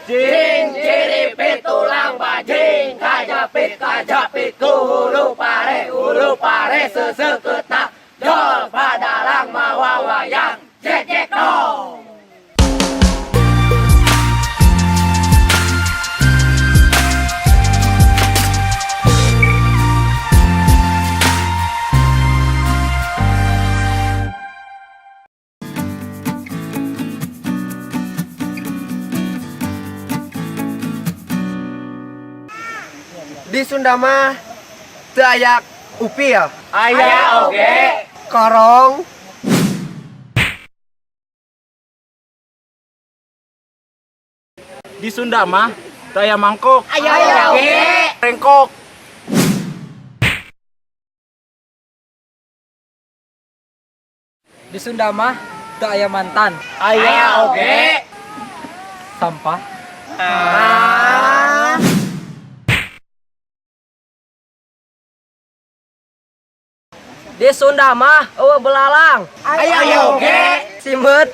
Cing ciripit tulang bajing kajapit kajapit ku hulu pare seseketak jol padalang mawa wayang jejek dong. Di Sunda mah teu aya upil, Aya oge. Korong. Di Sunda mah teu aya mangkok. Aya oge. Rengkok. Di Sunda mah teu aya mantan. Aya oge. Sampah. Di Sunda mah eueuh belalang. Aya oge. Simeut.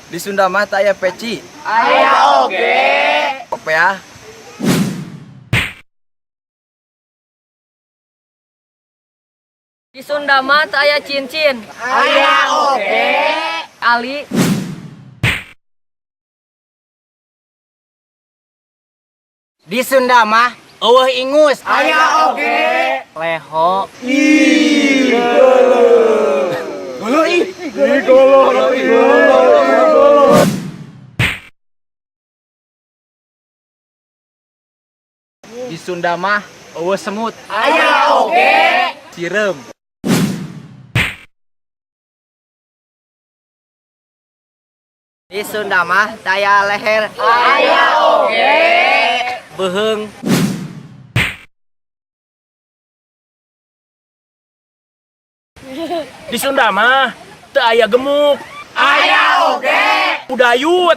Di Sunda mah teu aya peci. Aya oge. Kopea. Di Sunda mah teu aya cincin. Aya oge. Ali. Di Sunda mah eueuh ingus. Aya oge. Leho. Golo ih. Di Sunda mah eueuh semut. Aya oge. Sireum. Di Sunda mah teu aya leher. Aya oge. Beuheung. Di Sunda mah teu aya gemuk. Aya oge. Udayut.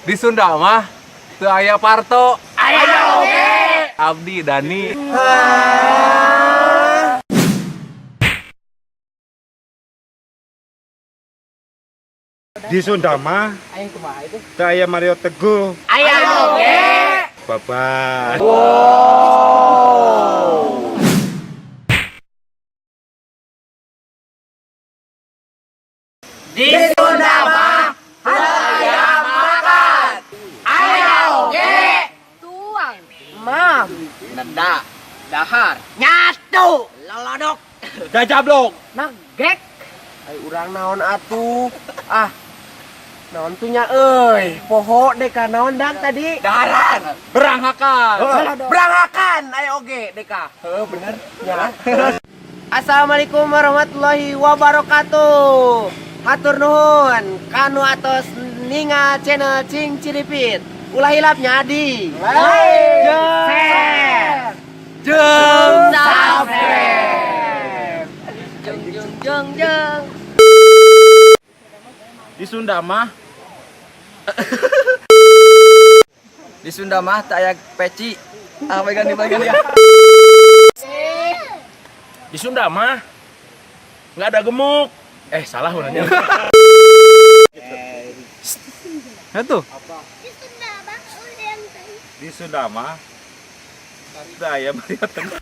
Di Sunda mah teu aya Parto. Aya oge. Abdi Dani. Di Sunda mah teu aya Mario Teguh. Aya oge. Bapak. Di Sunda mah aya makan. Aya oge. Tuang. Mam. Neda. Dahar. Nyatu. Lolodok. Jajablok. Nagek. Ai urang naon atuh? Ah. Naon tuh nya euy? Poho deka naon dang tadi? Daharan. Beranghakan. Beranghakan aya oge deka. Heuh bener nya. Assalamualaikum warahmatullahi wabarakatuh. Hatur nuhun kanu atos ningal channel Cing Ciripit. Ulah hilapnya di like, share, jeung subscribe. Jeng jeng jeng jeng. Di Sunda mah Di Sunda mah teu aya peci. Ah, pegang nih, pegang ya. Di Sunda mah nggak ada gemuk. Eh, salah orangnya. Itu. Di Sunda mah teu aya Mario Teguh.